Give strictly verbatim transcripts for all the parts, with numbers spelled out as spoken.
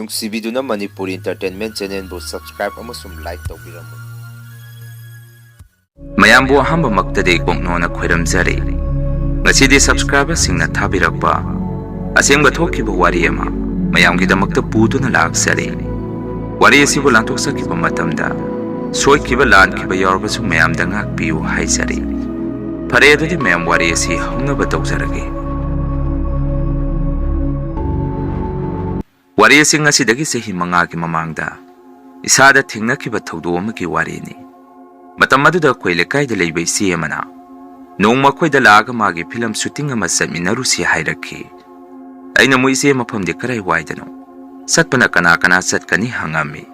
ꯅꯨꯡꯁꯤꯕꯤꯗꯨꯅ Manipuri Entertainment Channelꯕꯨ subscribe ꯑꯃꯁꯨꯡ like ꯇꯧꯕꯤꯔꯝꯃꯨ꯫ ꯃꯌꯥꯝꯕꯨ ꯑꯍꯥꯟꯕꯃꯛꯇꯗꯤ ꯀꯣꯛꯅꯣꯅ ꯈꯣꯏꯔꯝꯖꯔꯤ꯫ ꯉꯁꯤꯗꯤ subscriberꯁꯤꯡꯅ ꯊꯥꯕꯤꯔꯛꯄ ꯑꯁꯦꯡꯕ ꯊꯣꯛꯈꯤꯕ ꯋꯥꯔꯤ ꯑꯃ ꯃꯌꯥꯝꯒꯤꯗꯃꯛꯇ ꯄꯨꯗꯨꯅ ꯂꯥꯛꯆꯔꯤ꯫ ꯋꯥꯔꯤ ꯑꯁꯤꯕꯨ ꯂꯥꯟꯊꯣꯛꯆꯈꯤꯕ ꯃꯇꯝꯗ ꯁꯣꯏꯈꯤꯕ ꯂꯥꯟꯈꯤꯕ ꯌꯥꯎꯔꯕꯁꯨ ꯃꯌꯥꯝꯗ ꯉꯥꯛꯄꯤꯌꯨ ꯍꯥꯏꯖꯔꯤ꯫ ꯐꯔꯦ, ꯑꯗꯨꯗꯤ ꯃꯌꯥꯝ ꯋꯥꯔꯤ ꯑꯁꯤ ꯍꯧꯅꯕ ꯇꯧꯖꯔꯒꯦ꯫ ꯋꯥꯔꯤ ꯑꯁꯤ ꯉꯁꯤꯗꯒꯤ ꯆꯍꯤ ꯃꯉꯥꯒꯤ ꯃꯃꯥꯡꯗ ꯏꯁꯥꯗ ꯊꯦꯡꯅꯈꯤꯕ ꯊꯧꯗꯣꯛ ꯑꯃꯒꯤ ꯋꯥꯔꯤꯅꯤ꯫ ꯃꯇꯝ ꯑꯗꯨꯗ ꯑꯩꯈꯣꯏ ꯂꯩꯀꯥꯏꯗ ꯂꯩꯕ ꯏꯆꯦ ꯑꯃꯅ ꯅꯣꯡꯃ ꯑꯩꯈꯣꯏꯗ ꯂꯥꯛꯑꯒ ꯃꯥꯒꯤ film shooting ꯑꯃ ꯆꯠꯃꯤꯟꯅꯔꯨꯁꯤ ꯍꯥꯏꯔꯛꯈꯤ꯫ ꯑꯩꯅ ꯑꯃꯨꯛ, "ꯏꯆꯦ, ꯃꯐꯝꯗꯤ ꯀꯔꯥꯏ ꯋꯥꯏꯗꯅꯣ? ꯆꯠꯄꯅ ꯀꯅꯥ ꯀꯅꯥ ꯆꯠꯀꯅꯤ?" ꯍꯪꯉꯝꯃꯤ꯫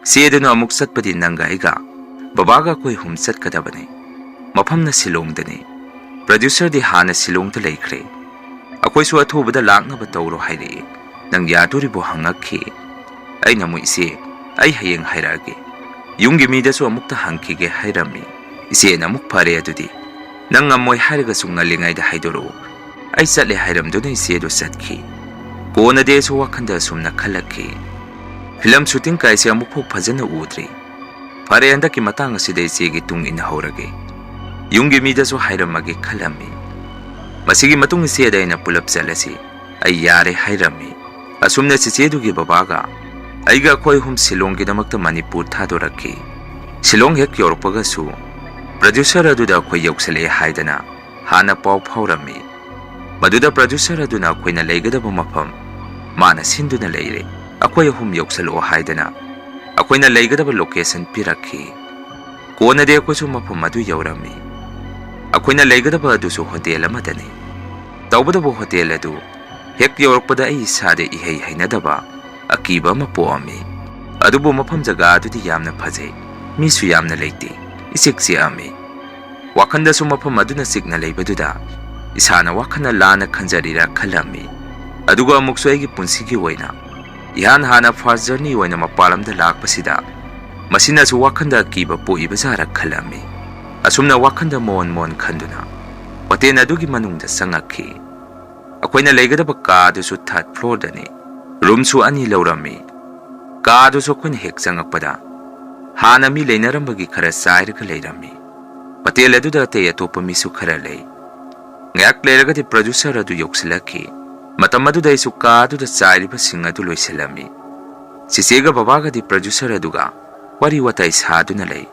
ꯏꯆꯦ ꯑꯗꯨꯅ ꯑꯃꯨꯛ, "ꯆꯠꯄꯗꯤ ꯅꯪꯒ ꯑꯩꯒ ꯕꯕꯥꯒ ꯑꯩꯈꯣꯏ ꯑꯍꯨꯝ ꯆꯠꯀꯗꯕꯅꯤ꯫ ꯃꯐꯝꯅ ꯁꯤꯂꯣꯡꯗꯅꯤ꯫ Producerꯗꯤ ꯍꯥꯟꯅ ꯁꯤꯂꯣꯡꯗ ꯂꯩꯈ꯭ꯔꯦ꯫ ꯑꯩꯈꯣꯏꯁꯨ ꯑꯊꯨꯕꯗ ꯂꯥꯛꯅꯕ ꯇꯧꯔꯣ ꯍꯥꯏꯔꯛꯏ꯫ ꯅꯪ ꯌꯥꯗꯣꯔꯤꯕꯣ?" ꯍꯪꯉꯛꯈꯤ꯫ ꯑꯩꯅ ꯑꯃꯨꯛ, "ꯏꯆꯦ, ꯑꯩ ꯍꯌꯦꯡ ꯍꯥꯏꯔꯛꯑꯒꯦ꯫ ꯌꯨꯝꯒꯤ ꯃꯤꯗꯁꯨ ꯑꯃꯨꯛꯇ ꯍꯪꯈꯤꯒꯦ" ꯍꯥꯏꯔꯝꯃꯤ꯫ ꯏꯆꯦꯅ ꯑꯃꯨꯛ, "ꯐꯔꯦ ꯑꯗꯨꯗꯤ, ꯅꯪ ꯉꯝꯃꯣꯏ ꯍꯥꯏꯔꯒꯁꯨ ꯉꯜꯂꯤꯉꯩꯗ ꯍꯥꯏꯗꯣꯔꯛꯎ꯫ ꯑꯩ ꯆꯠꯂꯦ" ꯍꯥꯏꯔꯝꯗꯨꯅ ꯏꯆꯦꯗꯨ ꯆꯠꯈꯤ꯫ ꯀꯣꯟꯅꯗꯤ ꯑꯩꯁꯨ ꯋꯥꯈꯜꯗ ꯑꯁꯨꯝꯅ ꯈꯜꯂꯛꯈꯤ, "Film shooting ꯀꯥꯏꯁꯦ ꯑꯃꯨꯛꯐꯥꯎ ꯐꯖꯅ ꯎꯗ꯭ꯔꯤ꯫ ꯐꯔꯦ, ꯍꯟꯗꯛꯀꯤ ꯃꯇꯥꯡ ꯑꯁꯤꯗ ꯏꯆꯦꯒꯤ ꯇꯨꯡ ꯏꯟꯅꯍꯧꯔꯒꯦ꯫ ꯌꯨꯝꯒꯤ ꯃꯤꯗꯁꯨ ꯍꯥꯏꯔꯝꯃꯒꯦ" ꯈꯜꯂꯝꯃꯤ꯫ ꯃꯁꯤꯒꯤ ꯃꯇꯨꯡ ꯏꯆꯦꯗ ꯑꯩꯅ, "ꯄꯨꯂꯞ ꯆꯠꯂꯁꯤ, ꯑꯩ ꯌꯥꯔꯦ" ꯍꯥꯏꯔꯝꯃꯤ꯫ ꯑꯁꯨꯝꯅ ꯆꯤꯆꯦꯗꯨꯒꯤ ꯕꯕꯥꯒ ꯑꯩꯒ ꯑꯩꯈꯣꯏ ꯑꯍꯨꯝ ꯁꯤꯂꯣꯡꯒꯤꯗꯃꯛꯇ ꯃꯅꯤꯄꯨꯔ ꯊꯥꯗꯣꯔꯛꯈꯤ꯫ ꯁꯤꯂꯣꯡ ꯍꯦꯛ ꯌꯧꯔꯛꯄꯒꯁꯨ producer ꯑꯗꯨꯗ ꯑꯩꯈꯣꯏ ꯌꯧꯁꯜꯂꯛꯑꯦ ꯍꯥꯏꯗꯅ ꯍꯥꯟꯅ ꯄꯥꯎ ꯐꯥꯎꯔꯝꯃꯤ꯫ ꯃꯗꯨꯗ producer ꯑꯗꯨꯅ ꯑꯩꯈꯣꯏꯅ ꯂꯩꯒꯗꯕ ꯃꯐꯝ ꯃꯥꯅ ꯁꯤꯟꯗꯨꯅ ꯂꯩꯔꯦ꯫ ꯑꯩꯈꯣꯏ ꯑꯍꯨꯝ ꯌꯧꯁꯜꯂꯛꯑꯣ ꯍꯥꯏꯗꯅ ꯑꯩꯈꯣꯏꯅ ꯂꯩꯒꯗꯕ location ꯄꯤꯔꯛꯈꯤ꯫ ꯀꯣꯟꯅꯗꯤ ꯑꯩꯈꯣꯏꯁꯨ ꯃꯐꯝ ꯑꯗꯨ ꯌꯧꯔꯝꯃꯤ꯫ ꯑꯩꯈꯣꯏꯅ ꯂꯩꯒꯗꯕ ꯑꯗꯨꯁꯨ hotel ꯑꯃꯗꯅꯤ꯫ ꯇꯧꯕꯇꯕꯨ hotel ꯑꯗꯨ ꯍꯦꯛ ꯌꯧꯔꯛꯄꯗ ꯑꯩ ꯏꯁꯥꯗ ꯏꯍꯩ ꯍꯩꯅꯗꯕ ꯑꯀꯤꯕ ꯑꯃ ꯄꯣꯛꯑꯝꯃꯤ꯫ ꯑꯗꯨꯕꯨ ꯃꯐꯝ ꯖꯒꯥ ꯑꯗꯨꯗꯤ ꯌꯥꯝꯅ ꯐꯖꯩ, ꯃꯤꯁꯨ ꯌꯥꯝꯅ ꯂꯩꯇꯦ, ꯏꯆꯤꯛ ꯆꯤꯛꯑꯝꯃꯤ꯫ ꯋꯥꯈꯜꯗꯁꯨ ꯃꯐꯝ ꯑꯗꯨꯅ ꯆꯤꯛꯅ ꯂꯩꯕꯗꯨꯗ ꯏꯁꯥꯅ ꯋꯥꯈꯜꯅ ꯂꯥꯟꯅ ꯈꯟꯖꯔꯤꯔꯥ ꯈꯜꯂꯝꯃꯤ꯫ ꯑꯗꯨꯒ ꯑꯃꯨꯛꯁꯨ ꯑꯩꯒꯤ ꯄꯨꯟꯁꯤꯒꯤ ꯑꯣꯏꯅ ꯏꯍꯥꯟ ꯍꯥꯟꯅ first journey ꯑꯣꯏꯅ ꯃꯄꯥꯟ ꯂꯝꯗ ꯂꯥꯛꯄꯁꯤꯗ ꯃꯁꯤꯅꯁꯨ ꯋꯥꯈꯜꯗ ꯑꯀꯤꯕ ꯄꯣꯛꯏꯕ ꯖꯥꯔ ꯈꯜꯂꯝꯃꯤ꯫ ꯑꯁꯨꯝꯅ ꯋꯥꯈꯜꯗ ꯃꯣꯟ ꯃꯣꯟ ꯈꯟꯗꯨꯅ hotel ꯑꯗꯨꯒꯤ ꯃꯅꯨꯡꯗ ꯆꯪꯉꯛꯈꯤ꯫ ꯑꯩꯈꯣꯏꯅ ꯂꯩꯒꯗꯕ ꯀꯥ ꯑꯗꯨꯁꯨ third floorꯗꯅꯤ꯫ ꯔꯨꯝꯁꯨ ꯑꯅꯤ ꯂꯧꯔꯝꯃꯤ꯫ ꯀꯥꯗꯨꯁꯨ ꯑꯩꯈꯣꯏꯅ ꯍꯦꯛ ꯆꯪꯉꯛꯄꯗ ꯍꯥꯟꯅ ꯃꯤ ꯂꯩꯅꯔꯝꯕꯒꯤ ꯈꯔ ꯆꯥꯏꯔꯒ ꯂꯩꯔꯝꯃꯤ꯫ ꯍꯣꯇꯦꯜ ꯑꯗꯨꯗ ꯑꯇꯩ ꯑꯇꯣꯞꯄ ꯃꯤꯁꯨ ꯈꯔ ꯂꯩ꯫ ꯉꯥꯏꯍꯥꯛ ꯂꯩꯔꯒꯗꯤ ꯄ꯭ꯔꯣꯗ꯭ꯌꯨꯁꯔ ꯑꯗꯨ ꯌꯧꯁꯤꯜꯂꯛꯈꯤ꯫ ꯃꯇꯝ ꯑꯗꯨꯗ ꯑꯩꯁꯨ ꯀꯥ ꯑꯗꯨꯗ ꯆꯥꯏꯔꯤꯕꯁꯤꯡ ꯑꯗꯨ ꯂꯣꯏꯁꯤꯜꯂꯝꯃꯤ꯫ ꯆꯤꯆꯦꯒ ꯕꯕꯥꯒꯗꯤ ꯄ꯭ꯔꯣꯗ꯭ꯌꯨꯁꯔ ꯑꯗꯨꯒ ꯋꯥꯔꯤ ꯋꯥꯇꯥꯏ ꯁꯥꯗꯨꯅ ꯂꯩ꯫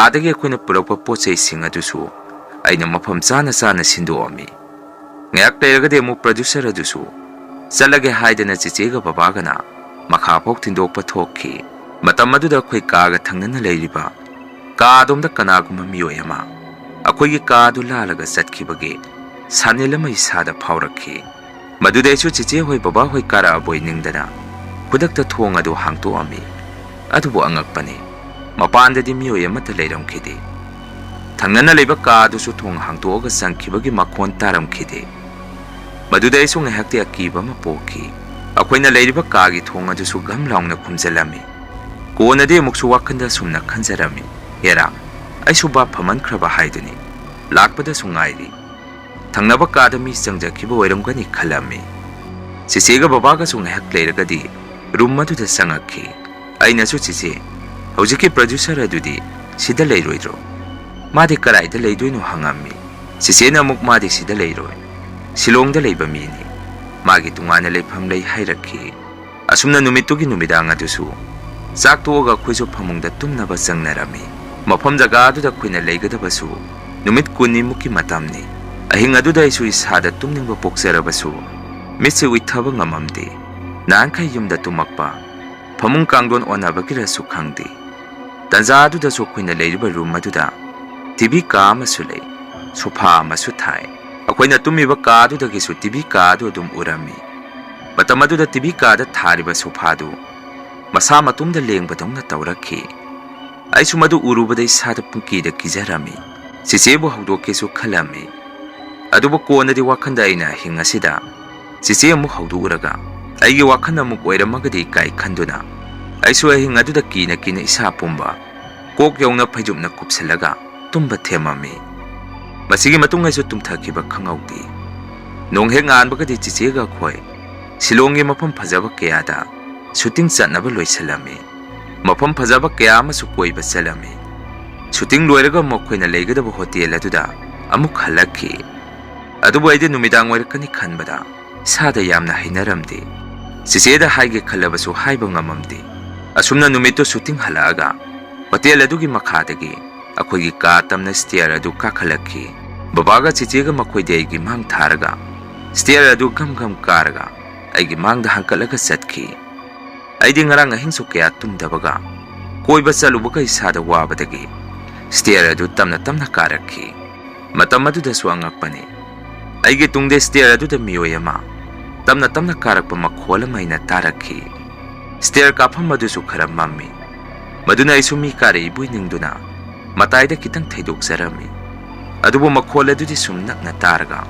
ꯑꯥꯗꯒꯤ ꯑꯩꯈꯣꯏꯅ ꯄꯨꯔꯛꯄ ꯄꯣꯠ ꯆꯩꯁꯤꯡ ꯑꯗꯨꯁꯨ ꯑꯩꯅ ꯃꯐꯝ ꯆꯥꯅ ꯆꯥꯅ ꯁꯤꯟꯗꯣꯛꯑꯝꯃꯤ꯫ ꯉꯥꯏꯍꯥꯛ ꯂꯩꯔꯒꯗꯤ ꯑꯃꯨꯛ ꯄ꯭ꯔꯣꯗ꯭ꯌꯨꯁꯔ ꯑꯗꯨꯁꯨ ꯆꯠꯂꯒꯦ ꯍꯥꯏꯗꯅ ꯆꯤꯆꯦꯒ ꯕꯕꯥꯒꯅ ꯃꯈꯥ ꯐꯥꯎ ꯊꯤꯟꯗꯣꯛꯄ ꯊꯣꯛꯈꯤ꯫ ꯃꯇꯝ ꯑꯗꯨꯗ ꯑꯩꯈꯣꯏ ꯀꯥꯒ ꯊꯪꯅꯅ ꯂꯩꯔꯤꯕ ꯀꯥ ꯑꯗꯣꯝꯗ ꯀꯅꯥꯒꯨꯝꯕ ꯃꯤꯑꯣꯏ ꯑꯃ ꯑꯩꯈꯣꯏꯒꯤ ꯀꯥ ꯑꯗꯨ ꯂꯥꯜꯂꯒ ꯆꯠꯈꯤꯕꯒꯤ ꯁꯥꯅꯤꯜ ꯑꯃ ꯏꯁꯥꯗ ꯐꯥꯎꯔꯛꯈꯤ꯫ ꯃꯗꯨꯗꯩꯁꯨ ꯆꯤꯆꯦ ꯍꯣꯏ ꯕꯕꯥ ꯍꯣꯏ ꯀꯥꯔꯛꯑꯕꯣꯏ ꯅꯤꯡꯗꯅ ꯈꯨꯗꯛꯇ ꯊꯣꯡ ꯑꯗꯨ ꯍꯥꯡꯇꯣꯛꯑꯝꯃꯤ꯫ ꯑꯗꯨꯕꯨ ꯑꯉꯛꯄꯅꯤ, ꯃꯄꯥꯟꯗꯗꯤ ꯃꯤꯑꯣꯏ ꯑꯃꯠꯇ ꯂꯩꯔꯝꯈꯤꯗꯦ꯫ ꯊꯪꯅꯅ ꯂꯩꯕ ꯀꯥ ꯑꯗꯨꯁꯨ ꯊꯣꯡ ꯍꯥꯡꯇꯣꯛꯑꯒ ꯆꯪꯈꯤꯕꯒꯤ ꯃꯈꯣꯟ ꯇꯥꯔꯝꯈꯤꯗꯦ꯫ ꯃꯗꯨꯗ ꯑꯩꯁꯨ ꯉꯥꯏꯍꯥꯛꯇꯤ ꯑꯀꯤꯕ ꯑꯃ ꯄꯣꯛꯈꯤ꯫ ꯑꯩꯈꯣꯏꯅ ꯂꯩꯔꯤꯕ ꯀꯥꯒꯤ ꯊꯣꯡ ꯑꯗꯨꯁꯨ ꯘꯝ ꯂꯥꯎꯅ ꯈꯨꯝꯖꯤꯜꯂꯝꯃꯤ꯫ ꯀꯣꯟꯅꯗꯤ ꯑꯃꯨꯛꯁꯨ ꯋꯥꯈꯜꯗ ꯑꯁꯨꯝꯅ ꯈꯟꯖꯔꯝꯃꯤ, "ꯍꯦꯔꯥ, ꯑꯩꯁꯨ ꯚꯥꯞ ꯐꯃꯟꯈ꯭ꯔꯕ ꯍꯥꯏꯗꯨꯅꯤ꯫ ꯂꯥꯛꯄꯗꯁꯨ ꯉꯥꯏꯔꯤ꯫ ꯊꯪꯅꯕ ꯀꯥꯗ ꯃꯤ ꯆꯪꯖꯈꯤꯕ ꯑꯣꯏꯔꯝꯒꯅꯤ" ꯈꯜꯂꯝꯃꯤ꯫ ꯆꯤꯆꯦꯒ ꯕꯕꯥꯒꯁꯨ ꯉꯥꯏꯍꯥꯛ ꯂꯩꯔꯒꯗꯤ ꯔꯨꯝ ꯑꯗꯨꯗ ꯆꯪꯉꯛꯈꯤ꯫ ꯑꯩꯅꯁꯨ, "ꯆꯤꯆꯦ, ꯍꯧꯖꯤꯛꯀꯤ ꯄ꯭ꯔꯣꯗ꯭ꯌꯨꯁꯔ ꯑꯗꯨꯗꯤ ꯁꯤꯗ ꯂꯩꯔꯣꯏꯗ꯭ꯔꯣ? ꯃꯥꯗꯤ ꯀꯗꯥꯏꯗ ꯂꯩꯗꯣꯏꯅꯣ?" ꯍꯪꯉꯝꯃꯤ꯫ ꯆꯤꯆꯦꯅ ꯑꯃꯨꯛ, "ꯃꯥꯗꯤ ꯁꯤꯗ ꯂꯩꯔꯣꯏ, ꯁꯤꯂꯣꯡꯗ ꯂꯩꯕ ꯃꯤꯅꯤ꯫ ꯃꯥꯒꯤ ꯇꯣꯉꯥꯟꯅ ꯂꯩꯐꯝ ꯂꯩ" ꯍꯥꯏꯔꯛꯈꯤ꯫ ꯑꯁꯨꯝꯅ ꯅꯨꯃꯤꯠꯇꯨꯒꯤ ꯅꯨꯃꯤꯗꯥꯡ ꯑꯗꯨꯁꯨ ꯆꯥꯛ ꯇꯣꯛꯑꯒ ꯑꯩꯈꯣꯏꯁꯨ ꯐꯃꯨꯡꯗ ꯇꯨꯝꯅꯕ ꯆꯪꯅꯔꯝꯃꯤ꯫ ꯃꯐꯝ ꯖꯒꯥ ꯑꯗꯨꯗ ꯑꯩꯈꯣꯏꯅ ꯂꯩꯒꯗꯕꯁꯨ ꯅꯨꯃꯤꯠ ꯀꯨꯟꯅꯤꯃꯨꯛꯀꯤ ꯃꯇꯝꯅꯤ꯫ ꯑꯍꯤꯡ ꯑꯗꯨꯗ ꯑꯩꯁꯨ ꯏꯁꯥꯗ ꯇꯨꯝꯅꯤꯡꯕ ꯄꯣꯛꯆꯔꯕꯁꯨ ꯃꯤꯠꯁꯦ ꯎꯏꯊꯕ ꯉꯝꯃꯝꯗꯦ꯫ ꯅꯍꯥꯟꯈꯩ ꯌꯨꯝꯗ ꯇꯨꯝꯃꯛꯄ, ꯐꯃꯨꯡ ꯀꯥꯡꯂꯣꯟ ꯑꯣꯟꯅꯕꯒꯤꯔꯁꯨ ꯈꯪꯗꯦ, ꯇꯟꯖꯥ ꯑꯗꯨꯗꯁꯨ ꯑꯩꯈꯣꯏꯅ ꯂꯩꯔꯤꯕ ꯔꯨꯝ ꯑꯗꯨꯗ ꯇꯤ ꯚꯤ ꯀꯥ ꯑꯃꯁꯨ ꯂꯩ, ꯁꯣꯐꯥ ꯑꯃꯁꯨ ꯊꯥꯏ꯫ ꯑꯩꯈꯣꯏꯅ ꯇꯨꯝꯃꯤꯕ ꯀꯥ ꯑꯗꯨꯗꯒꯤꯁꯨ ꯇꯤ ꯚꯤ ꯀꯥ ꯑꯗꯨ ꯑꯗꯨꯝ ꯎꯔꯝꯃꯤ꯫ ꯃꯇꯝ ꯑꯗꯨꯗ ꯇꯤ ꯚꯤ ꯀꯥꯗ ꯊꯥꯔꯤꯕ ꯁꯣꯐꯥꯗꯨ ꯃꯁꯥ ꯃꯇꯣꯝꯗ ꯂꯦꯡꯕꯗꯧꯅ ꯇꯧꯔꯛꯈꯤ꯫ ꯑꯩꯁꯨ ꯃꯗꯨ ꯎꯔꯨꯕꯗ ꯏꯁꯥꯗ ꯄꯨꯡꯀꯤꯗ ꯀꯤꯖꯔꯝꯃꯤ꯫ ꯆꯤꯆꯦꯕꯨ ꯍꯧꯗꯣꯛꯀꯦꯁꯨ ꯈꯜꯂꯝꯃꯤ꯫ ꯑꯗꯨꯕꯨ ꯀꯣꯟꯅꯗꯤ ꯋꯥꯈꯜꯗ ꯑꯩꯅ ꯑꯍꯤꯡ ꯑꯁꯤꯗ ꯆꯤꯆꯦ ꯑꯃꯨꯛ ꯍꯧꯗꯣꯛꯎꯔꯒ ꯑꯩꯒꯤ ꯋꯥꯈꯜ ꯑꯃꯨꯛ ꯑꯣꯏꯔꯝꯃꯒꯗꯤ ꯀꯥꯏ ꯈꯟꯗꯨꯅ ꯑꯩꯁꯨ ꯑꯍꯤꯡ ꯑꯗꯨꯗ ꯀꯤꯅ ꯀꯤꯅ ꯏꯁꯥ ꯄꯨꯝꯕ ꯀꯣꯛ ꯌꯧꯅ ꯐꯩꯖꯨꯞꯅ ꯀꯨꯞꯁꯤꯜꯂꯒ ꯇꯨꯝꯕ ꯊꯦꯝꯃꯝꯃꯤ꯫ ꯃꯁꯤꯒꯤ ꯃꯇꯨꯡ ꯑꯩꯁꯨ ꯇꯨꯝꯊꯈꯤꯕ ꯈꯪꯍꯧꯗꯦ꯫ ꯅꯣꯡ ꯍꯦꯛ ꯉꯥꯟꯕꯒꯗꯤ ꯆꯤꯆꯦꯒ ꯑꯩꯈꯣꯏ ꯁꯤꯂꯣꯡꯒꯤ ꯃꯐꯝ ꯐꯖꯕ ꯀꯌꯥꯗ ꯁꯨꯇꯤꯡ ꯆꯠꯅꯕ ꯂꯣꯏꯁꯤꯜꯂꯝꯃꯤ꯫ ꯃꯐꯝ ꯐꯖꯕ ꯀꯌꯥ ꯑꯃꯁꯨ ꯀꯣꯏꯕ ꯆꯠꯂꯝꯃꯤ꯫ ꯁꯨꯇꯤꯡ ꯂꯣꯏꯔꯒ ꯃꯈꯣꯏꯅ ꯂꯩꯒꯗꯕ ꯍꯣꯇꯦꯜ ꯑꯗꯨꯗ ꯑꯃꯨꯛ ꯍꯜꯂꯛꯈꯤ꯫ ꯑꯗꯨꯕꯨ ꯑꯩꯗꯤ ꯅꯨꯃꯤꯗꯥꯡ ꯑꯣꯏꯔꯛꯀꯅꯤ ꯈꯟꯕꯗ ꯏꯁꯥꯗ ꯌꯥꯝꯅ ꯍꯩꯅꯔꯝꯗꯦ꯫ ꯆꯤꯆꯦꯗ ꯍꯥꯏꯒꯦ ꯈꯜꯂꯕꯁꯨ ꯍꯥꯏꯕ ꯉꯝꯃꯝꯗꯦ꯫ ꯑꯁꯨꯝꯅ ꯅꯨꯃꯤꯠꯇꯨ ꯁꯨꯇꯤꯡ ꯍꯜꯂꯛꯑꯒ ꯍꯣꯇꯦꯜ ꯑꯗꯨꯒꯤ ꯃꯈꯥꯗꯒꯤ ꯑꯩꯈꯣꯏꯒꯤ ꯀꯥ ꯇꯝꯅ ꯁ꯭ꯇꯦꯌꯔ ꯑꯗꯨ ꯀꯥꯈꯠꯂꯛꯈꯤ꯫ ꯕꯕꯥꯒ ꯆꯤꯆꯦꯒ ꯃꯈꯣꯏꯗꯤ ꯑꯩꯒꯤ ꯃꯥꯡ ꯊꯥꯔꯒ ꯁ꯭ꯇꯦꯌꯔ ꯑꯗꯨ ꯒꯝ ꯒꯝ ꯀꯥꯔꯒ ꯑꯩꯒꯤ ꯃꯥꯡꯗ ꯍꯥꯡꯀꯠꯂꯒ ꯆꯠꯈꯤ꯫ ꯑꯩꯗꯤ ꯉꯔꯥꯡ ꯑꯍꯤꯡꯁꯨ ꯀꯌꯥ ꯇꯨꯝꯗꯕꯒ ꯀꯣꯏꯕ ꯆꯠꯂꯨꯕꯒ ꯏꯁꯥꯗ ꯋꯥꯕꯗꯒꯤ ꯁ꯭ꯇꯦꯌꯔ ꯑꯗꯨ ꯇꯞꯅ ꯇꯞꯅ ꯀꯥꯔꯛꯈꯤ꯫ ꯃꯇꯝ ꯑꯗꯨꯗꯁꯨ ꯑꯉꯛꯄꯅꯤ, ꯑꯩꯒꯤ ꯇꯨꯡꯗ ꯁ꯭ꯇꯦꯌꯔ ꯑꯗꯨꯗ ꯃꯤꯑꯣꯏ ꯑꯃ ꯇꯞꯅ ꯇꯞꯅ ꯀꯥꯔꯛꯄ ꯃꯈꯣꯜ ꯑꯃ ꯑꯩꯅ ꯇꯥꯔꯛꯈꯤ꯫ ꯁ꯭ꯇꯦꯌꯔ ꯀꯥꯐꯝ ꯑꯗꯨꯁꯨ ꯈꯔ ꯃꯝꯃꯤ꯫ ꯃꯗꯨꯅ ꯑꯩꯁꯨ ꯃꯤ ꯀꯥꯔꯛꯏꯕꯣꯏ ꯅꯤꯡꯗꯨꯅ ꯃꯇꯥꯏꯗ ꯈꯤꯇꯪ ꯊꯩꯗꯣꯛꯆꯔꯝꯃꯤ꯫ ꯑꯗꯨꯕꯨ ꯃꯈꯣꯜ ꯑꯗꯨꯗꯤ ꯁꯨꯝ ꯅꯛꯅ ꯇꯥꯔꯒ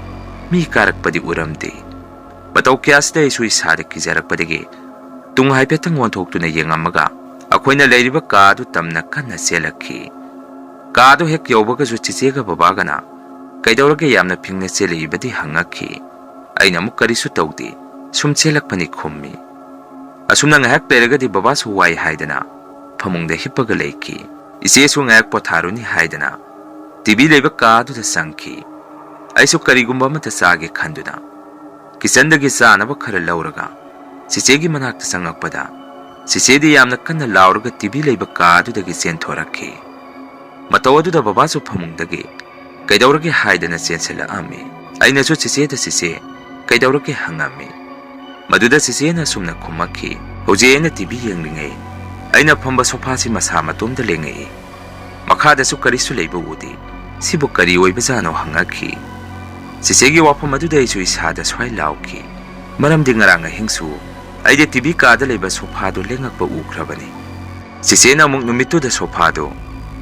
ꯃꯤ ꯀꯥꯔꯛꯄꯗꯤ ꯎꯔꯝꯗꯦ꯫ ꯃꯇꯧ ꯀꯌꯥꯁꯤꯗ ꯑꯩꯁꯨ ꯏꯁꯥꯗ ꯀꯤꯖꯔꯛꯄꯗꯒꯤ ꯇꯨꯡ ꯍꯥꯏꯐꯦꯠꯇꯪ ꯑꯣꯟꯊꯣꯛꯇꯨꯅ ꯌꯦꯡꯉꯝꯃꯒ ꯑꯩꯈꯣꯏꯅ ꯂꯩꯔꯤꯕ ꯀꯥ ꯑꯗꯨ ꯇꯝꯅ ꯀꯟꯅ ꯆꯦꯜꯂꯛꯈꯤ꯫ ꯀꯥ ꯑꯗꯨ ꯍꯦꯛ ꯌꯧꯕꯒꯁꯨ ꯆꯤꯆꯦꯒ ꯕꯕꯥꯒꯅ "ꯀꯩꯗꯧꯔꯒꯦ, ꯌꯥꯝꯅ ꯐꯤꯡꯅ ꯆꯦꯜꯂꯛꯏꯕꯗꯤ?" ꯍꯪꯉꯛꯈꯤ꯫ ꯑꯩꯅ ꯑꯃꯨꯛ "ꯀꯔꯤꯁꯨ ꯇꯧꯗꯦ, ꯁꯨꯝ ꯆꯦꯜꯂꯛꯄꯅꯤ" ꯈꯨꯝꯃꯤ꯫ ꯑꯁꯨꯝꯅ ꯉꯥꯏꯍꯥꯛ ꯂꯩꯔꯒꯗꯤ ꯕꯕꯥꯁꯨ ꯋꯥꯏ ꯍꯥꯏꯗꯅ ꯐꯃꯨꯡꯗ ꯍꯤꯞꯄꯒ ꯂꯩꯈꯤ꯫ ꯏꯆꯦꯁꯨ ꯉꯥꯏꯍꯥꯛ ꯄꯣꯊꯥꯔꯨꯅꯤ ꯍꯥꯏꯗꯅ ꯇꯤꯚꯤ ꯂꯩꯕ ꯀꯥ ꯑꯗꯨꯗ ꯆꯪꯈꯤ꯫ ꯑꯩꯁꯨ ꯀꯔꯤꯒꯨꯝꯕ ꯑꯃꯠꯇ ꯆꯥꯒꯦ ꯈꯟꯗꯨꯅ ꯀꯤꯆꯟꯗꯒꯤ ꯆꯥꯅꯕ ꯈꯔ ꯂꯧꯔꯒ ꯆꯤꯆꯦꯒꯤ ꯃꯅꯥꯛꯇ ꯆꯪꯉꯛꯄꯗ, ꯆꯤꯆꯦꯗꯤ ꯌꯥꯝꯅ ꯀꯟꯅ ꯂꯥꯎꯔꯒ ꯇꯤꯚꯤ ꯂꯩꯕ ꯀꯥ ꯑꯗꯨꯗꯒꯤ ꯆꯦꯟꯊꯣꯔꯛꯈꯤ꯫ ꯃꯇꯧ ꯑꯗꯨꯗ ꯕꯕꯥꯁꯨ ꯐꯃꯨꯡꯗꯒꯤ "ꯀꯩꯗꯧꯔꯒꯦ?" ꯍꯥꯏꯗꯅ ꯆꯦꯟꯁꯤꯜꯂꯛꯑꯝꯃꯤ꯫ ꯑꯩꯅꯁꯨ ꯆꯤꯆꯦꯗ "ꯆꯤꯆꯦ, ꯀꯩꯗꯧꯔꯒꯦ?" ꯍꯪꯉꯝꯃꯤ꯫ ꯃꯗꯨꯗ ꯆꯤꯆꯦꯅ ꯑꯁꯨꯝꯅ ꯈꯨꯝꯃꯛꯈꯤ, "ꯍꯧꯖꯤꯛ ꯑꯩꯅ ꯇꯤꯚꯤ ꯌꯦꯡꯂꯤꯉꯩ ꯑꯩꯅ ꯐꯝꯕ ꯁꯣꯐꯥꯁꯤ ꯃꯁꯥ ꯃꯇꯣꯝꯗ ꯂꯦꯡꯉꯛꯏ꯫ ꯃꯈꯥꯗꯁꯨ ꯀꯔꯤꯁꯨ ꯂꯩꯕ ꯎꯗꯦ꯫ ꯁꯤꯕꯨ ꯀꯔꯤ ꯑꯣꯏꯕꯖꯥꯠꯅꯣ?" ꯍꯪꯉꯛꯈꯤ꯫ ꯆꯤꯆꯦꯒꯤ ꯋꯥꯐꯝ ꯑꯗꯨꯗ ꯑꯩꯁꯨ ꯏꯁꯥꯗ ꯁ꯭ꯋꯥꯏ ꯂꯥꯎꯈꯤ, ꯃꯔꯝꯗꯤ ꯉꯔꯥꯡ ꯑꯍꯤꯡꯁꯨ ꯑꯩꯗꯤ ꯇꯤꯚꯤ ꯀꯥꯗ ꯂꯩꯕ ꯁꯣꯐꯥꯗꯨ ꯂꯦꯡꯉꯛꯄ ꯎꯈ꯭ꯔꯕꯅꯤ꯫ ꯆꯤꯆꯦꯅ ꯑꯃꯨꯛ ꯅꯨꯃꯤꯠꯇꯨꯗ ꯁꯣꯐꯥꯗꯨ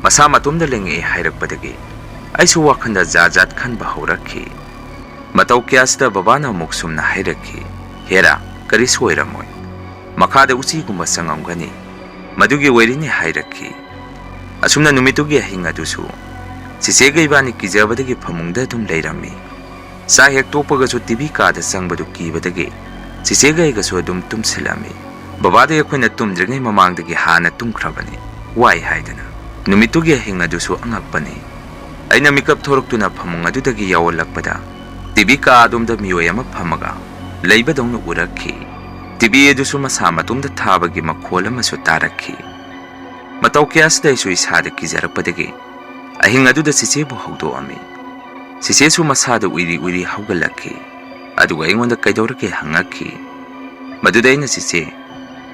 ꯃꯁꯥ ꯃꯇꯣꯝꯗ ꯂꯦꯡꯉꯛꯏ ꯍꯥꯏꯔꯛꯄꯗꯒꯤ ꯑꯩꯁꯨ ꯋꯥꯈꯜꯗ ꯖꯥꯠ ꯖꯥꯠ ꯈꯟꯕ ꯍꯧꯔꯛꯈꯤ꯫ ꯃꯇꯧ ꯀꯌꯥꯁꯤꯗ ꯕꯕꯥꯅ ꯑꯃꯨꯛ ꯁꯨꯝꯅ ꯍꯥꯏꯔꯛꯈꯤ, "ꯍꯦꯔꯥ, ꯀꯔꯤꯁꯨ ꯑꯣꯏꯔꯝꯃꯣꯏ꯫ ꯃꯈꯥꯗ ꯎꯆꯤꯒꯨꯝꯕ ꯆꯪꯉꯝꯒꯅꯤ꯫ ꯃꯗꯨꯒꯤ ꯑꯣꯏꯔꯤꯅꯤ" ꯍꯥꯏꯔꯛꯈꯤ꯫ ꯑꯁꯨꯝꯅ ꯅꯨꯃꯤꯠꯇꯨꯒꯤ ꯑꯍꯤꯡ ꯑꯗꯨꯁꯨ ꯆꯤꯆꯦꯒ ꯏꯕꯥꯅꯤ ꯀꯤꯖꯕꯗꯒꯤ ꯐꯃꯨꯡꯗ ꯑꯗꯨꯝ ꯂꯩꯔꯝꯃꯤ꯫ ꯆꯥꯛ ꯍꯦꯛ ꯇꯣꯛꯄꯒꯁꯨ ꯇꯤꯚꯤ ꯀꯥꯗ ꯆꯪꯕꯗꯨ ꯀꯤꯕꯗꯒꯤ ꯆꯤꯆꯦꯒ ꯑꯩꯒꯁꯨ ꯑꯗꯨꯝ ꯇꯨꯝꯁꯤꯜꯂꯝꯃꯤ꯫ ꯕꯕꯥꯗꯤ ꯑꯩꯈꯣꯏꯅ ꯇꯨꯝꯗ꯭ꯔꯤꯉꯩ ꯃꯃꯥꯡꯗꯒꯤ ꯍꯥꯟꯅ ꯇꯨꯝꯈ꯭ꯔꯕꯅꯤ, ꯋꯥꯏ ꯍꯥꯏꯗꯅ꯫ ꯅꯨꯃꯤꯠꯇꯨꯒꯤ ꯑꯍꯤꯡ ꯑꯗꯨꯁꯨ ꯑꯉꯛꯄꯅꯤ꯫ ꯑꯩꯅ ꯃꯤꯀꯞ ꯊꯣꯔꯛꯇꯨꯅ ꯐꯃꯨꯡ ꯑꯗꯨꯗꯒꯤ ꯌꯥꯎꯍꯜꯂꯛꯄꯗ, ꯇꯤꯚꯤ ꯀꯥ ꯑꯗꯣꯝꯗ ꯃꯤꯑꯣꯏ ꯑꯃ ꯐꯝꯃꯒ ꯂꯩꯕꯗꯧꯅ ꯎꯔꯛꯈꯤ꯫ ꯇꯤꯚꯤ ꯑꯗꯨꯁꯨ ꯃꯁꯥ ꯃꯇꯣꯝꯇ ꯊꯥꯕꯒꯤ ꯃꯈꯣꯜ ꯑꯃꯁꯨ ꯇꯥꯔꯛꯈꯤ꯫ ꯃꯇꯧ ꯀꯌꯥꯁꯤꯗ ꯑꯩꯁꯨ ꯏꯁꯥꯗ ꯀꯤꯖꯔꯛꯄꯗꯒꯤ ꯑꯍꯤꯡ ꯑꯗꯨꯗ ꯆꯤꯆꯦꯕꯨ ꯍꯧꯗꯣꯛꯑꯝꯃꯤ꯫ ꯆꯤꯆꯦꯁꯨ ꯃꯁꯥꯗ ꯎꯏꯔꯤ ꯎꯏꯔꯤ ꯍꯧꯒꯠꯂꯛꯈꯤ꯫ ꯑꯗꯨꯒ ꯑꯩꯉꯣꯟꯗ ꯀꯩꯗꯧꯔꯒꯦ ꯍꯪꯉꯛꯈꯤ꯫ ꯃꯗꯨꯗ ꯑꯩꯅ, "ꯆꯤꯆꯦ,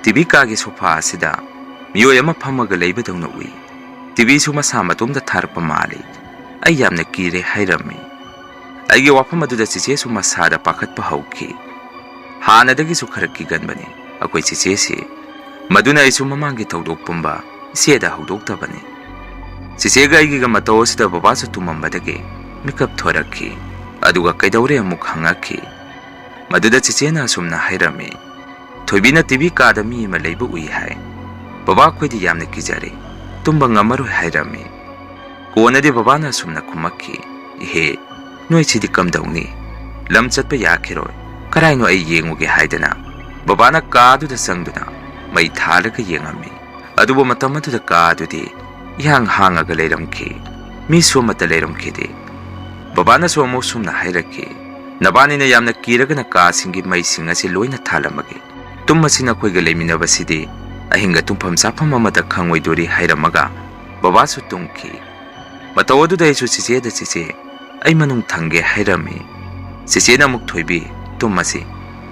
ꯇꯤꯚꯤ ꯀꯥꯒꯤ ꯁꯣꯐꯥ ꯑꯁꯤꯗ ꯃꯤꯑꯣꯏ ꯑꯃ ꯐꯝꯃꯒ ꯂꯩꯕꯗꯧꯅ ꯎꯏ꯫ ꯇꯤꯚꯤꯁꯨ ꯃꯁꯥ ꯃꯇꯣꯝꯇ ꯊꯥꯔꯛꯄ ꯃꯥꯜꯂꯤ꯫ ꯑꯩ ꯌꯥꯝꯅ ꯀꯤꯔꯦ" ꯍꯥꯏꯔꯝꯃꯤ꯫ ꯑꯩꯒꯤ ꯋꯥꯐꯝ ꯑꯗꯨꯗ ꯆꯤꯆꯦꯁꯨ ꯃꯁꯥꯗ ꯄꯥꯈꯠꯄ ꯍꯧꯈꯤ꯫ ꯍꯥꯟꯅꯗꯒꯤꯁꯨ ꯈꯔ ꯀꯤꯒꯟꯕꯅꯤ ꯑꯩꯈꯣꯏ ꯆꯤꯆꯦꯁꯤ꯫ ꯃꯗꯨꯅ ꯑꯩꯁꯨ ꯃꯃꯥꯡꯒꯤ ꯊꯧꯗꯣꯛ ꯄꯨꯝꯕ ꯏꯆꯦꯗ ꯍꯧꯗꯣꯛꯇꯕꯅꯤ꯫ ꯆꯤꯆꯦꯒ ꯑꯩꯒꯤꯒ ꯃꯇꯧ ꯑꯁꯤꯗ ꯕꯕꯥꯁꯨ ꯇꯨꯝꯃꯝꯕꯗꯒꯤ ꯃꯤꯀꯞ ꯊꯣꯔꯛꯈꯤ꯫ ꯑꯗꯨꯒ ꯀꯩꯗꯧꯔꯦ ꯑꯃꯨꯛ ꯍꯪꯉꯛꯈꯤ꯫ ꯃꯗꯨꯗ ꯆꯤꯆꯦꯅ ꯑꯁꯨꯝꯅ ꯍꯥꯏꯔꯝꯃꯤ, "ꯊꯣꯏꯕꯤꯅ ꯇꯤꯚꯤ ꯀꯥꯗ ꯃꯤ ꯑꯃ ꯂꯩꯕ ꯎꯏ ꯍꯥꯏ꯫ ꯕꯕꯥ ꯑꯩꯈꯣꯏꯗꯤ ꯌꯥꯝꯅ ꯀꯤꯖꯔꯦ, ꯇꯨꯝꯕ ꯉꯝꯃꯔꯣꯏ" ꯍꯥꯏꯔꯝꯃꯤ꯫ ꯀꯣꯟꯅꯗꯤ ꯕꯕꯥꯅ ꯑꯁꯨꯝꯅ ꯈꯨꯝꯃꯛꯈꯤ, "ꯏꯍꯦ, ꯅꯣꯏꯁꯤꯗꯤ ꯀꯝꯗꯧꯅꯤ? ꯂꯝ ꯆꯠꯄ ꯌꯥꯈꯤꯔꯣꯏ꯫ ꯀꯔꯥꯏꯅꯣ ꯑꯩ ꯌꯦꯡꯉꯨꯒꯦ" ꯍꯥꯏꯗꯅ ꯕꯕꯥꯅ ꯀꯥꯗꯨꯗ ꯆꯪꯗꯨꯅ ꯃꯩ ꯊꯥꯜꯂꯒ ꯌꯦꯡꯉꯝꯃꯤ꯫ ꯑꯗꯨꯕꯨ ꯃꯇꯝ ꯑꯗꯨꯗ ꯀꯥ ꯑꯗꯨꯗꯤ ꯏꯍꯥꯡ ꯍꯥꯡꯉꯒ ꯂꯩꯔꯝꯈꯤ꯫ ꯃꯤꯁꯨ ꯑꯃꯠꯇ ꯂꯩꯔꯝꯈꯤꯗꯦ꯫ ꯕꯕꯥꯅꯁꯨ ꯑꯃꯨꯛ ꯁꯨꯝꯅ ꯍꯥꯏꯔꯛꯈꯤ, "ꯅꯕꯥꯅꯤꯅ ꯌꯥꯝꯅ ꯀꯤꯔꯒꯅ ꯀꯥꯁꯤꯡꯒꯤ ꯃꯩꯁꯤꯡ ꯑꯁꯤ ꯂꯣꯏꯅ ꯊꯥꯜꯂꯝꯃꯒꯦ꯫ ꯇꯨꯝꯃꯁꯤ, ꯅꯈꯣꯏꯒ ꯂꯩꯃꯤꯟꯅꯕꯁꯤꯗꯤ ꯑꯍꯤꯡꯗ ꯇꯨꯝꯐꯝ ꯆꯥꯐꯝ ꯑꯃꯠꯇ ꯈꯪꯉꯣꯏꯗꯣꯔꯤ" ꯍꯥꯏꯔꯝꯃꯒ ꯕꯕꯥꯁꯨ ꯇꯨꯝꯈꯤ꯫ ꯃꯇꯧ ꯑꯗꯨꯗ ꯑꯩꯁꯨ ꯆꯤꯆꯦꯗ, "ꯆꯤꯆꯦ, ꯑꯩ ꯃꯅꯨꯡ ꯊꯪꯒꯦ" ꯍꯥꯏꯔꯝꯃꯤ꯫ ꯆꯤꯆꯦꯅ ꯑꯃꯨꯛ, "ꯊꯣꯏꯕꯤ, ꯇꯨꯝꯃꯁꯤ,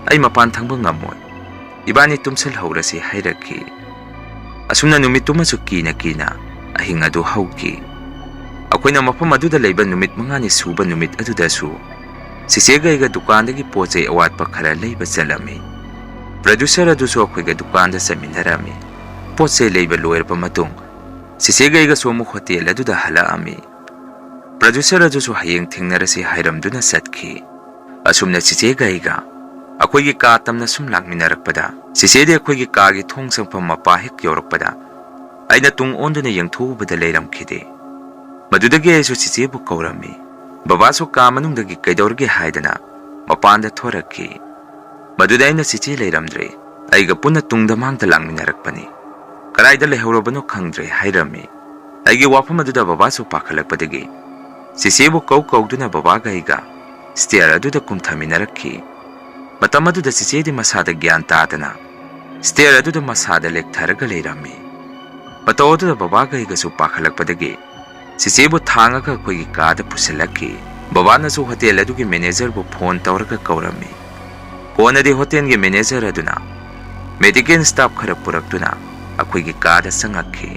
ꯑꯩ ꯃꯄꯥꯟ ꯊꯪꯕ ꯉꯝꯃꯣꯏ, ꯏꯕꯥꯅꯤ ꯇꯨꯝꯁꯤꯜꯍꯧꯔꯁꯤ" ꯍꯥꯏꯔꯛꯈꯤ꯫ ꯑꯁꯨꯝꯅ ꯅꯨꯃꯤꯠꯇꯨꯃꯁꯨ ꯀꯤꯅ ꯀꯤꯅ ꯑꯍꯤꯡ ꯑꯗꯨ ꯍꯧꯈꯤ꯫ ꯑꯩꯈꯣꯏꯅ ꯃꯐꯝ ꯑꯗꯨꯗ ꯂꯩꯕ ꯅꯨꯃꯤꯠ ꯃꯉꯥꯅꯤ ꯁꯨꯕ ꯅꯨꯃꯤꯠ ꯑꯗꯨꯗꯁꯨ ꯆꯤꯆꯦꯒ ꯑꯩꯒ ꯗꯨꯀꯥꯟꯗꯒꯤ ꯄꯣꯠ ꯆꯩ ꯑꯋꯥꯠꯄ ꯈꯔ ꯂꯩꯕ ꯆꯠꯂꯝꯃꯤ꯫ ꯄ꯭ꯔꯗ꯭ꯌꯨꯁꯔ ꯑꯗꯨꯁꯨ ꯑꯩꯈꯣꯏꯒ ꯗꯨꯀꯥꯟꯗ ꯆꯠꯃꯤꯟꯅꯔꯝꯃꯤ꯫ ꯄꯣꯠ ꯆꯩ ꯂꯩꯕ ꯂꯣꯏꯔꯕ ꯃꯇꯨꯡ ꯆꯤꯆꯦꯒ ꯑꯩꯒꯁꯨ ꯑꯃꯨꯛ ꯍꯣꯇꯦꯜ ꯑꯗꯨꯗ ꯍꯜꯂꯛꯑꯝꯃꯤ꯫ ꯄ꯭ꯔꯗ꯭ꯌꯨꯁꯔ ꯑꯗꯨꯁꯨ ꯍꯌꯦꯡ ꯊꯦꯡꯅꯔꯁꯤ ꯍꯥꯏꯔꯝꯗꯨꯅ ꯆꯠꯈꯤ꯫ ꯑꯁꯨꯝꯅ ꯆꯤꯆꯦꯒ ꯑꯩꯒ ꯑꯩꯈꯣꯏꯒꯤ ꯀꯥ ꯇꯝꯅ ꯁꯨꯝ ꯂꯥꯛꯃꯤꯟꯅꯔꯛꯄꯗ, ꯆꯤꯆꯦꯗꯤ ꯑꯩꯈꯣꯏꯒꯤ ꯀꯥꯒꯤ ꯊꯣꯡ ꯆꯪꯐꯝ ꯃꯄꯥ ꯍꯦꯛ ꯌꯧꯔꯛꯄꯗ ꯑꯩꯅ ꯇꯨꯡ ꯑꯣꯟꯗꯨꯅ ꯌꯦꯡꯊꯣꯛꯎꯕꯗ ꯂꯩꯔꯝꯈꯤꯗꯦ꯫ ꯃꯗꯨꯗꯒꯤ ꯑꯩꯁꯨ ꯆꯤꯆꯦꯕꯨ ꯀꯧꯔꯝꯃꯤ꯫ ꯕꯕꯥꯁꯨ ꯀꯥ ꯃꯅꯨꯡꯗꯒꯤ ꯀꯩꯗꯧꯔꯒꯦ ꯍꯥꯏꯗꯅ ꯃꯄꯥꯟꯗ ꯊꯣꯔꯛꯈꯤ꯫ ꯃꯗꯨꯗ ꯑꯩꯅ ꯆꯤꯆꯦ ꯂꯩꯔꯝꯗ꯭ꯔꯦ, ꯑꯩꯒ ꯄꯨꯟꯅ ꯇꯨꯡꯗ ꯃꯥꯡꯗ ꯂꯥꯛꯃꯤꯟꯅꯔꯛꯄꯅꯤ꯫ ꯀꯗꯥꯏꯗ ꯂꯩꯍꯧꯔꯕꯅꯣ ꯈꯪꯗ꯭ꯔꯦ ꯍꯥꯏꯔꯝꯃꯤ꯫ ꯑꯩꯒꯤ ꯋꯥꯐꯝ ꯑꯗꯨꯗ ꯕꯕꯥꯁꯨ ꯄꯥꯈꯠꯂꯛꯄꯗꯒꯤ ꯆꯤꯆꯦꯕꯨ ꯀꯧ ꯀꯧꯗꯨꯅ ꯕꯕꯥꯒ ꯑꯩꯒ stair ꯑꯗꯨꯗ ꯀꯨꯝꯊꯃꯤꯟꯅꯔꯛꯈꯤ꯫ ꯃꯇꯝ ꯑꯗꯨꯗ ꯆꯤꯆꯦꯗꯤ ꯃꯁꯥꯗ ꯒ꯭ꯌꯥꯟ ꯇꯥꯗꯅ stair ꯑꯗꯨꯗ ꯃꯁꯥꯗ ꯂꯦꯛꯊꯔꯒ ꯂꯩꯔꯝꯃꯤ꯫ ꯃꯇꯧ ꯑꯗꯨꯗ ꯕꯕꯥꯒ ꯑꯩꯒꯁꯨ ꯄꯥꯈꯠꯂꯛꯄꯗꯒꯤ ꯆꯤꯆꯦꯕꯨ ꯊꯥꯡꯉꯒ ꯑꯩꯈꯣꯏꯒꯤ ꯀꯥꯗ ꯄꯨꯁꯤꯜꯂꯛꯈꯤ꯫ ꯕꯕꯥꯅꯁꯨ ꯍꯣꯇꯦꯜ ꯑꯗꯨꯒꯤ ꯃꯦꯅꯦꯖꯔꯕꯨ ꯐꯣꯟ ꯇꯧꯔꯒ ꯀꯧꯔꯝꯃꯤ꯫ ꯀꯣꯟꯅꯗꯤ ꯍꯣꯇꯦꯜꯒꯤ ꯃꯦꯅꯦꯖꯔ ꯑꯗꯨꯅ ꯃꯦꯗꯤꯀꯦꯜ ꯁ꯭ꯇꯥꯐ ꯈꯔ ꯄꯨꯔꯛꯇꯨꯅ ꯑꯩꯈꯣꯏꯒꯤ ꯀꯥꯗ ꯆꯪꯉꯛꯈꯤ꯫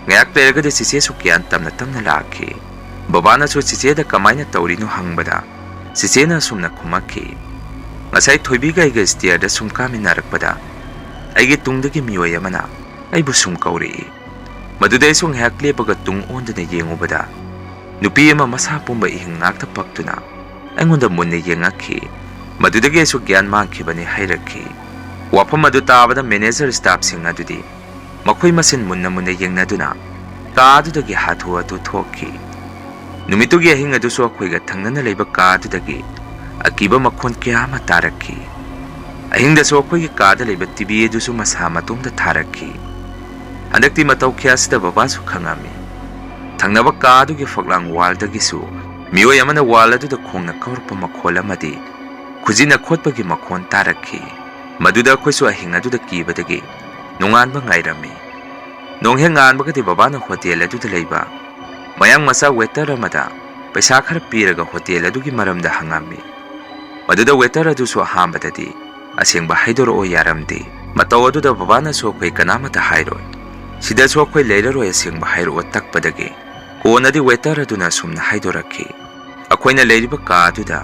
ꯉꯥꯏꯍꯥꯛ ꯂꯩꯔꯒꯗꯤ ꯆꯤꯆꯦꯁꯨ ꯒ꯭ꯌꯥꯟ ꯇꯞꯅ ꯇꯞꯅ ꯂꯥꯛꯈꯤ꯫ ꯕꯕꯥꯅꯁꯨ ꯆꯤꯆꯦꯗ ꯀꯃꯥꯏꯅ ꯇꯧꯔꯤꯅꯣ ꯍꯪꯕꯗ ꯆꯤꯆꯦꯅ ꯑꯁꯨꯝꯅ ꯈꯨꯝꯃꯛꯈꯤ, "ꯉꯁꯥꯏ ꯊꯣꯏꯕꯤꯒ ꯑꯩꯒ stairꯗ ꯁꯨꯝ ꯀꯥꯃꯤꯟꯅꯔꯛꯄꯗ ꯑꯩꯒꯤ ꯇꯨꯡꯗꯒꯤ ꯃꯤꯑꯣꯏ ꯑꯃꯅ ꯑꯩꯕꯨ ꯁꯨꯝ ꯀꯧꯔꯛꯏ꯫ ꯃꯗꯨꯗ ꯑꯩꯁꯨ ꯉꯥꯏꯍꯥꯛ ꯂꯦꯞꯄꯒ ꯇꯨꯡ ꯑꯣꯟꯗꯨꯅ ꯌꯦꯡꯉꯨꯕꯗ ꯅꯨꯄꯤ ꯑꯃ ꯃꯁꯥ ꯄꯨꯝꯕ ꯏꯍꯤꯡ ꯉꯥꯛꯇ ꯄꯛꯇꯨꯅ ꯑꯩꯉꯣꯟꯗ ꯃꯨꯟꯅ ꯌꯦꯡꯉꯛꯈꯤ꯫ ꯃꯗꯨꯗꯒꯤ ꯑꯩꯁꯨ ꯒ꯭ꯌꯥꯟ ꯃꯥꯡꯈꯤꯕꯅꯤ" ꯍꯥꯏꯔꯛꯈꯤ꯫ ꯋꯥꯐꯝ ꯑꯗꯨ ꯇꯥꯕꯗ ꯃꯦꯅꯦꯖꯔ ꯁ꯭ꯇꯥꯐꯁꯤꯡ ꯑꯗꯨꯗꯤ ꯃꯈꯣꯏ ꯃꯁꯦꯟ ꯃꯨꯟꯅ ꯃꯨꯟꯅ ꯌꯦꯡꯅꯗꯨꯅ ꯀꯥ ꯑꯗꯨꯗꯒꯤ ꯍꯥꯊꯨ ꯍꯥꯊꯨ ꯊꯣꯛꯈꯤ꯫ ꯅꯨꯃꯤꯠꯇꯨꯒꯤ ꯑꯍꯤꯡ ꯑꯗꯨꯁꯨ ꯑꯩꯈꯣꯏꯒ ꯊꯪꯅꯅ ꯂꯩꯕ ꯀꯥ ꯑꯗꯨꯗꯒꯤ ꯑꯀꯤꯕ ꯃꯈꯣꯟ ꯀꯌꯥ ꯑꯃ ꯇꯥꯔꯛꯈꯤ꯫ ꯑꯍꯤꯡꯗꯁꯨ ꯑꯩꯈꯣꯏꯒꯤ ꯀꯥꯗ ꯂꯩꯕ TV ꯑꯗꯨꯁꯨ ꯃꯁꯥ ꯃꯇꯣꯝꯇ ꯊꯥꯔꯛꯈꯤ꯫ ꯍꯟꯗꯛꯇꯤ ꯃꯇꯧ ꯀꯌꯥꯁꯤꯗ ꯕꯕꯥꯁꯨ ꯈꯪꯉꯝꯃꯤ꯫ ꯊꯪꯅꯕ ꯀꯥ ꯑꯗꯨꯒꯤ ꯐꯛꯂꯥꯡ wallꯗꯒꯤꯁꯨ ꯃꯤꯑꯣꯏ ꯑꯃꯅ wall ꯑꯗꯨꯗ ꯈꯣꯡꯅ ꯀꯧꯔꯛꯄ ꯃꯈꯣꯜ ꯑꯃꯗꯤ ꯈꯨꯖꯤꯟꯅ ꯈꯣꯠꯄꯒꯤ ꯃꯈꯣꯟ ꯇꯥꯔꯛꯈꯤ꯫ ꯃꯗꯨꯗ ꯑꯩꯈꯣꯏꯁꯨ ꯑꯍꯤꯡ ꯑꯗꯨꯗ ꯀꯤꯕꯗꯒꯤ ꯅꯣꯡꯉꯥꯟꯕ ꯉꯥꯏꯔꯝꯃꯤ꯫ ꯅꯣꯡ ꯍꯦꯛ ꯉꯥꯟꯕꯒꯗꯤ ꯕꯕꯥꯅ ꯍꯣꯇꯦꯜ ꯑꯗꯨꯗ ꯂꯩꯕ ꯃꯌꯥꯡ ꯃꯆꯥ waiter ꯑꯃꯗ ꯄꯩꯁꯥ ꯈꯔ ꯄꯤꯔꯒ ꯍꯣꯇꯦꯜ ꯑꯗꯨꯒꯤ ꯃꯔꯝꯗ ꯍꯪꯉꯝꯃꯤ꯫ ꯃꯗꯨꯗ waiter ꯑꯗꯨꯁꯨ ꯑꯍꯥꯟꯕꯗꯗꯤ ꯑꯁꯦꯡꯕ ꯍꯥꯏꯗꯣꯔꯛꯑꯣ ꯌꯥꯔꯝꯗꯦ꯫ ꯃꯇꯧ ꯑꯗꯨꯗ ꯕꯕꯥꯅꯁꯨ ꯑꯩꯈꯣꯏ ꯀꯅꯥꯃꯠꯇ ꯍꯥꯏꯔꯣꯏ꯫ ꯁꯤꯗꯁꯨ ꯑꯩꯈꯣꯏ ꯂꯩꯔꯔꯣꯏ, ꯑꯁꯦꯡꯕ ꯍꯥꯏꯔꯛꯑꯣ ꯇꯛꯄꯗꯒꯤ ꯀꯣꯟꯅꯗꯤ waiter ꯑꯗꯨꯅ ꯑꯁꯨꯝꯅ ꯍꯥꯏꯗꯣꯔꯛꯈꯤ, ꯑꯩꯈꯣꯏꯅ ꯂꯩꯔꯤꯕ ꯀꯥ ꯑꯗꯨꯗ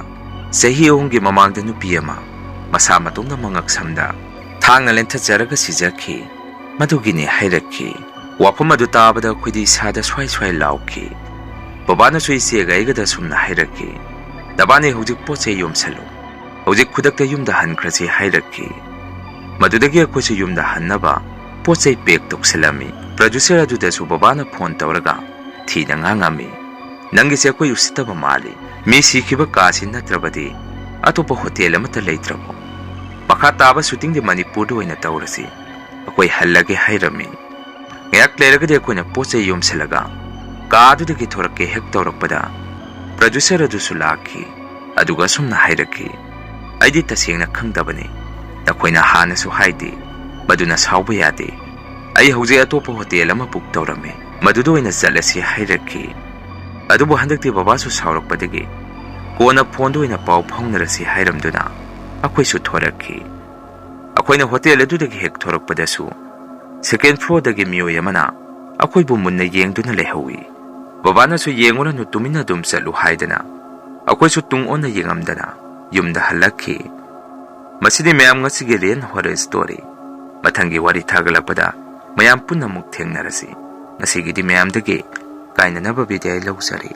ꯆꯍꯤ ꯑꯍꯨꯝꯒꯤ ꯃꯃꯥꯡꯗ ꯅꯨꯄꯤ ꯑꯃ ꯃꯁꯥ ꯃꯇꯣꯝꯗ ꯃꯉꯛ ꯁꯝꯗ ꯊꯥꯡꯅ ꯂꯦꯟꯊꯠꯆꯔꯒ ꯁꯤꯖꯈꯤ꯫ ꯃꯗꯨꯒꯤꯅꯤ ꯍꯥꯏꯔꯛꯈꯤ꯫ ꯋꯥꯐꯝ ꯑꯗꯨ ꯇꯥꯕꯗ ꯑꯩꯈꯣꯏꯗꯤ ꯏꯁꯥꯗ ꯁ꯭ꯋꯥꯏ ꯁ꯭ꯋꯥꯏ ꯂꯥꯎꯈꯤ꯫ ꯕꯕꯥꯅꯁꯨ ꯏꯆꯦꯒ ꯑꯩꯒꯗ ꯑꯁꯨꯝꯅ ꯍꯥꯏꯔꯛꯈꯤ, "ꯅꯕꯥꯅꯤ ꯍꯧꯖꯤꯛ ꯄꯣꯠ ꯆꯩ ꯌꯣꯝꯁꯜꯂꯨ꯫ ꯍꯧꯖꯤꯛ ꯈꯨꯗꯛꯇ ꯌꯨꯝꯗ ꯍꯟꯈ꯭ꯔꯁꯤ" ꯍꯥꯏꯔꯛꯈꯤ꯫ ꯃꯗꯨꯗꯒꯤ ꯑꯩꯈꯣꯏꯁꯨ ꯌꯨꯝꯗ ꯍꯟꯅꯕ ꯄꯣꯠ ꯆꯩ pack ꯇꯧꯁꯜꯂꯝꯃꯤ꯫ Producer ꯑꯗꯨꯗꯁꯨ ꯕꯕꯥꯅ ꯐꯣꯟ ꯇꯧꯔꯒ ꯊꯤꯅ ꯉꯥꯡꯉꯝꯃꯤ, "ꯅꯪꯒꯤꯁꯦ ꯑꯩꯈꯣꯏ ꯎꯁꯤꯠꯇꯕ ꯃꯥꯜꯂꯤ꯫ ꯃꯤ ꯁꯤꯈꯤꯕ ꯀꯥꯁꯤ ꯅꯠꯇ꯭ꯔꯕꯗꯤ ꯑꯇꯣꯞꯄ ꯍꯣꯇꯦꯜ ꯑꯃꯠꯇ ꯂꯩꯇ꯭ꯔꯕꯣ?" ꯃꯈꯥ ꯇꯥꯕ ꯁꯨꯇꯤꯡꯗꯤ ꯃꯅꯤꯄꯨꯔꯗ ꯑꯣꯏꯅ ꯇꯧꯔꯁꯤ, ꯑꯩꯈꯣꯏ ꯍꯜꯂꯒꯦ ꯍꯥꯏꯔꯝꯃꯤ꯫ ꯉꯥꯏꯍꯥꯛ ꯂꯩꯔꯒꯗꯤ ꯑꯩꯈꯣꯏꯅ ꯄꯣꯠ ꯆꯩ ꯌꯣꯝꯁꯤꯜꯂꯒ ꯀꯥ ꯑꯗꯨꯗꯒꯤ ꯊꯣꯔꯛꯀꯦ ꯍꯦꯛ ꯇꯧꯔꯛꯄꯗ, ꯄ꯭ꯔꯣꯗ꯭ꯌꯨꯁꯔ ꯑꯗꯨꯁꯨ ꯂꯥꯛꯈꯤ꯫ ꯑꯗꯨꯒ ꯑꯁꯨꯝꯅ ꯍꯥꯏꯔꯛꯈꯤ, "ꯑꯩꯗꯤ ꯇꯁꯦꯡꯅ ꯈꯪꯗꯕꯅꯤ꯫ ꯅꯈꯣꯏꯅ ꯍꯥꯟꯅꯁꯨ ꯍꯥꯏꯗꯦ꯫ ꯃꯗꯨꯅ ꯁꯥꯎꯕ ꯌꯥꯗꯦ꯫ ꯑꯩ ꯍꯧꯖꯤꯛ ꯑꯇꯣꯞꯄ ꯍꯣꯇꯦꯜ ꯑꯃ ꯕꯨꯛ ꯇꯧꯔꯝꯃꯤ꯫ ꯃꯗꯨꯗ ꯑꯣꯏꯅ ꯆꯠꯂꯁꯤ" ꯍꯥꯏꯔꯛꯈꯤ꯫ ꯑꯗꯨꯕꯨ ꯍꯟꯗꯛꯇꯤ ꯕꯕꯥꯁꯨ ꯁꯥꯎꯔꯛꯄꯗꯒꯤ ꯀꯣꯟꯅ ꯐꯣꯟꯗ ꯑꯣꯏꯅ ꯄꯥꯎ ꯐꯥꯎꯅꯔꯁꯤ ꯍꯥꯏꯔꯝꯗꯨꯅ ꯑꯩꯈꯣꯏꯁꯨ ꯊꯣꯔꯛꯈꯤ꯫ ꯑꯩꯈꯣꯏꯅ ꯍꯣꯇꯦꯜ ꯑꯗꯨꯗꯒꯤ ꯍꯦꯛ ꯊꯣꯔꯛꯄꯗꯁꯨ ꯁꯦꯀꯦꯟ ꯐ꯭ꯂꯣꯔꯗꯒꯤ ꯃꯤꯑꯣꯏ ꯑꯃꯅ ꯑꯩꯈꯣꯏꯕꯨ ꯃꯨꯟꯅ ꯌꯦꯡꯗꯨꯅ ꯂꯩꯍꯧꯏ꯫ ꯕꯕꯥꯅꯁꯨ "ꯌꯦꯡꯉꯨꯔꯅꯨ, ꯇꯨꯃꯤꯟꯅ ꯑꯗꯨꯝ ꯆꯠꯂꯨ" ꯍꯥꯏꯗꯅ ꯑꯩꯈꯣꯏꯁꯨ ꯇꯨꯡ ꯑꯣꯟꯅ ꯌꯦꯡꯉꯝꯗꯅ ꯌꯨꯝꯗ ꯍꯜꯂꯛꯈꯤ꯫ ꯃꯁꯤꯗꯤ ꯃꯌꯥꯝ ꯉꯁꯤꯒꯤ ꯔꯦꯟ ꯍꯣꯔꯔ ꯁ꯭ꯇꯣꯔꯤ꯫ ꯃꯊꯪꯒꯤ ꯋꯥꯔꯤ ꯊꯥꯒꯠꯂꯛꯄꯗ ꯃꯌꯥꯝ ꯄꯨꯟꯅ ꯑꯃꯨꯛ ꯊꯦꯡꯅꯔꯁꯤ꯫ ꯉꯁꯤꯒꯤꯗꯤ ꯃꯌꯥꯝꯗꯒꯤ ꯀꯥꯏꯅꯅꯕ ꯕꯤꯗꯥꯏ ꯂꯧꯖꯔꯤ꯫